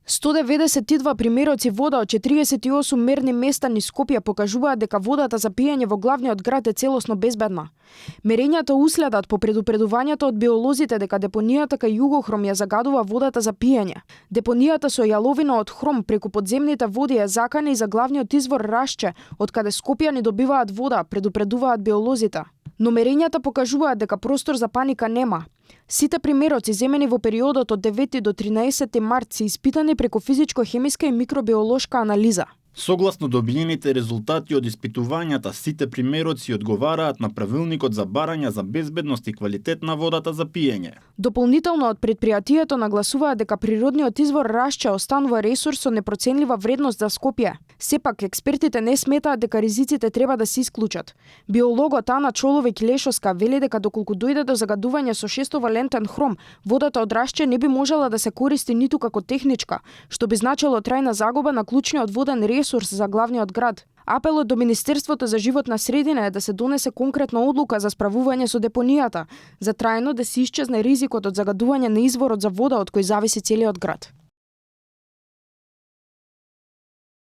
192 примероци вода од 48 мерни места низ Скопје покажуваат дека водата за пиење во главниот град е целосно безбедна. Мерењата уследат по предупредувањето од биолозите дека депонијата кај Југохром ја загадува водата за пиење. Депонијата со јаловина од хром преку подземните води е закана и за главниот извор Рашче, од каде Скопјани добиваат вода, предупредуваат биолозите. Но мерењата покажуваат дека простор за паника нема. Сите примероци земени во периодот од 9 до 13 март се испитани преку физичко-хемиска и микробиолошка анализа. Согласно добиените резултати од испитувањата, сите примероци одговараат на правилникот за барање за безбедност и квалитет на водата за пиење. Дополнително од претпријатието нагласуваат дека природниот извор Рашче останува ресурс со непроценлива вредност за Скопје. Сепак, експертите не сметаат дека ризиците треба да се исклучат. Биологот Ана Чоловеќ-Лешовска вели дека доколку дојде до загадување со шестовалентен хром, водата од Рашче не би можела да се користи ниту како техничка, што би значило трајна загуба на клучниот воден ресурс за главниот град. Апелот до Министерството за животна средина е да се донесе конкретна одлука за справување со депонијата, за трајно да се исчезне ризикот од загадување на изворот за вода од кој зависи целиот град.